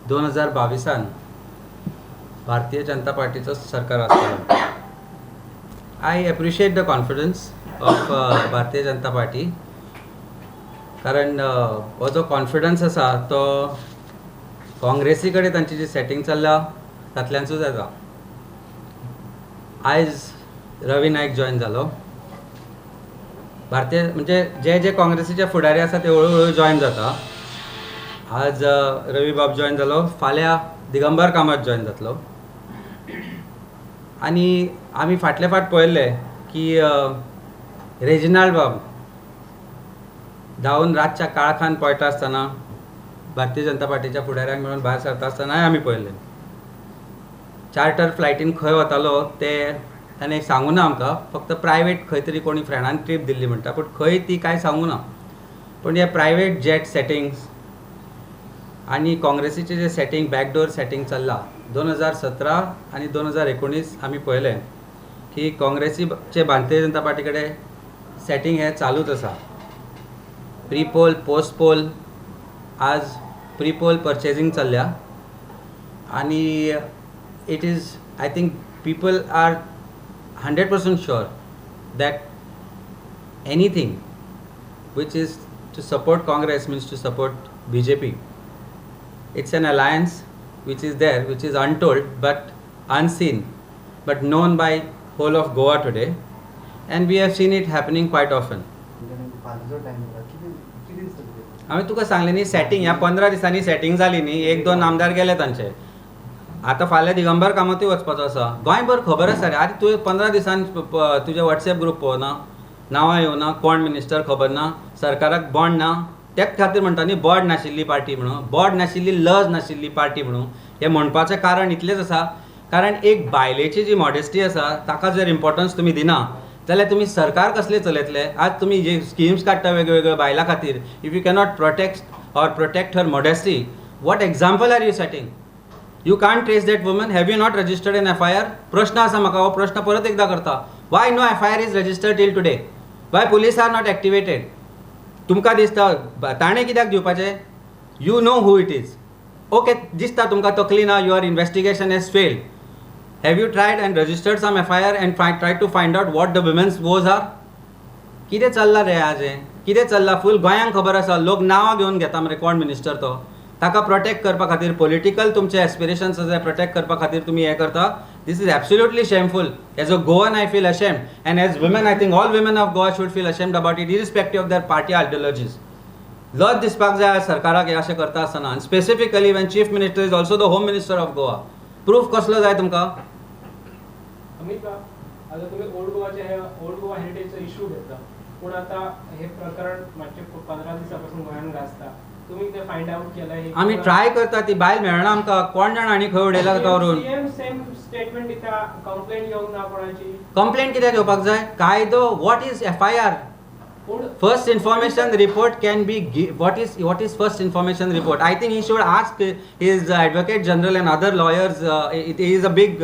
2022 त भारतीय जनता पार्टीचो सरकार आसतलो. I appreciate the confidence of Bharatiya Janata party, कारण हो जो कॉन्फिडन्स आसा तो काँग्रेसी कडेन तांची जी सेटींग चल्ल्या तातल्यानसूच येता. आयज रवी नायक जॉयन जालो भारतीय, म्हणजे जे जे काँग्रेसीचे फुडारी आसा ते हळू हळू जॉयन जाता. आज रवी बाब जॉयन जालो, फाल्यां दिगंबर कामत जॉयन जातलो. आनी आमी फाटले फाट पळयल्ले की रेजिनाल्ड बाब धांवून रातच्या काळखान पळटा आसतना, भारतीय जनता पार्टीच्या फुडाऱ्यांक मेळून भायर सरता आसतनाय आमी पळयल्ले. चार्टर फ्लायटीन खंय वतालो ते ताणें सांगू ना आमकां. फक्त प्रायवेट खंय तरी कोणी फ्रेंडान ट्रीप दिल्ली म्हणटा, पूण खंय ती कांय सांगू ना. पूण हे प्रायवेट जेट सेटिंग्स आनी काँग्रेसीचें जें सेटींग, बॅकडोर सेटींग चल्लां, 2017 आनी 2019 आमी पळयलें की काँग्रेसीचे भारतीय जनता पार्टी कडेन सेटींग हें चालूच आसा. प्री पोल, पोस्ट पोल, आज प्री पोल पर्चेजींग चल्ल्या आनी it is, I think people are 100% sure that anything which is to support Congress means to support BJP. It's an alliance which is there, which is untold but unseen, but known by whole of Goa today, and we have seen it happening quite often. फाल्यांचो time कितें कितें दिसता तुका? हांवें तुका सांगलें न्ही, setting ह्या 15 दिसांनी सेटींग जाली न्ही. एक दोन आमदार गेले तांचे. आतां फाल्यां दिगंबर कामतूय वचपाचो आसा. गोंयभर खबर आसा रे. आरे, तुवें 15 दिसान तुजे वॉट्सएप ग्रूप पळोवना? नांवां येवना, कोण मिनिस्टर खबर ना, सरकाराक बॉन्ड ना. तेच खातीर म्हणटा न्ही, बॉन्ड नाशिल्ली पार्टी म्हणून, बॉन्ड नाशिल्ली, लज नाशिल्ली पार्टी म्हणून. हें म्हणपाचें कारण इतलेंच आसा, कारण एक बायलेची जी मॉडेस्टी आसा ताका जर इम्पॉर्टन्स तुमी दिना जाल्यार तुमी सरकार कसलें चलयतले? आज तुमी जे स्किम्स काडटा वेगवेगळ्यो बायलां खातीर, if you cannot protect or protect her modesty, what example are you setting? You can't trace that woman. Have you not registered N F I R? प्रश्न आसा म्हाका. हो प्रश्न परत एकदां करता. Why no FIR is registered till today? Why police are not activated? तुमकां दिसता ताणें कित्याक दिवपाचें? You know who it is, okay? दिसता तुमकां तकली ना. Your investigation has failed. Have you tried and registered some FIR and try to find out what the women's woes are? कितें चल्लां रे आज हें? कितें चल्लां? फूल गोंयांक खबर आसा. लोक नांवां घेवन घेता मरे. कोण मिनिस्टर तो, ताका प्रोटेक्ट करपा खातीर, पॉलिटिकल तुमचे एस्पिरेशन्स आसा प्रोटेक्ट करपा खातीर तुमी हें करता. This is absolutely shameful. As a Goan, I feel ashamed, and as women, I think all women of Goa should feel ashamed about it, irrespective of their party ideologies. लज दिसपाक जाय आज सरकाराक हें अशें करता आसतना, आनी specifically when Chief Minister is also the Home Minister of Goa. Proof कसलो जाय तुमकां? अमित बाब, आता तुम्ही ओल्ड गोवाचे हे ओल्ड गोवा हेरिटेजचा इश्यू घेतला, पूण आता हे प्रकरण मातशें 15 दिसां पासून गोंयान गाजता. तुम्ही ते फायंड आउट केलं हे? आमी ट्राय करता. ती बायल मेळना आमकां. कोण जाणा आनी खंय उडयला ताका व्हरून. सीएम सेम स्टेटमेंट दिता, कंप्लेंट येवंक ना कोणाची. कंप्लेंट कित्याक घेवपाक जाय? कायदो, what is FIR? पूण First information report can be what is first information report? I think he should ask his advocate general and other lawyers. It is a big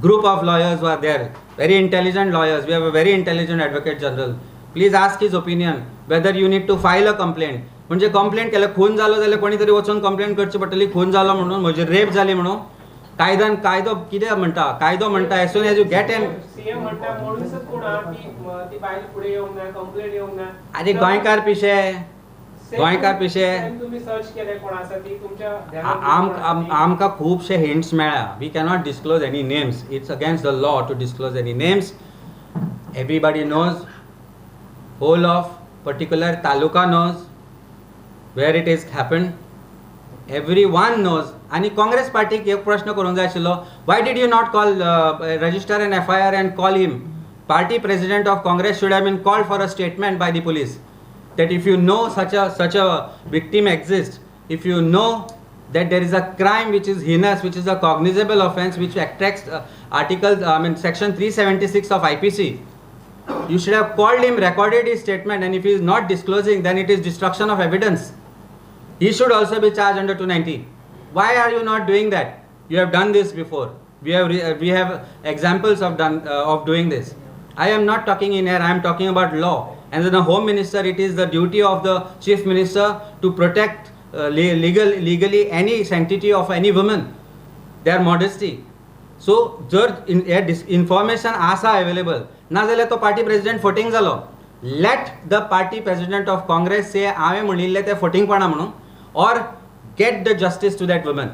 group of lawyers who are there, very intelligent lawyers. We have a very intelligent advocate general. Please ask his opinion whether you need to file a complaint. म्हणजे complaint केल्यार, खून जालो जाल्यार कोणी तरी वचून complaint करची पडटली, खून जालो म्हणून, म्हजी रेप जाली म्हणून. कायद्यान, कायदो कितें म्हणटा? कायदो म्हणटा, as soon as you get an CM म्हणटा म्हणूनच कोण आहा की ती बायल फुडें येवंक ना, कंप्लेंट येवंक ना. आरे, गोंयकार पिशे. गोंयकार पिशे. तुम्ही सर्च केले कोण आसा ती तुमच्या आमकां खुबशे हिंट्स मेळ्ळा. We cannot disclose any names. It's against the law to disclose any names. Everybody knows, whole of particular taluka knows where it is happen. Everyone knows. आनी काँग्रेस पार्टीक एक प्रश्न करूंक जाय आशिल्लो, why did you not call, register an FIR and call him? Party president of Congress should have been called for a statement by the police that if you know such a victim exists, if you know that there is a crime which is heinous, which is a cognizable offense, which attracts article, I mean, section 376 of IPC, you should have called him, recorded his statement, and if he is not disclosing, then it is destruction of evidence. He should also be charged under 290. Why are you not doing that? You have done this before. We have examples of doing this. I am not talking in air, I am talking about law. And as the Home Minister, it is the duty of the Chief Minister to protect legally any sanctity of any woman, their modesty. So जर हे information आसा available, नाजाल्यार तो party president फटींग जालो. Let the party president of Congress say, हांवें म्हणिल्लें तें फटींगपणां म्हणून, or get the justice to that woman.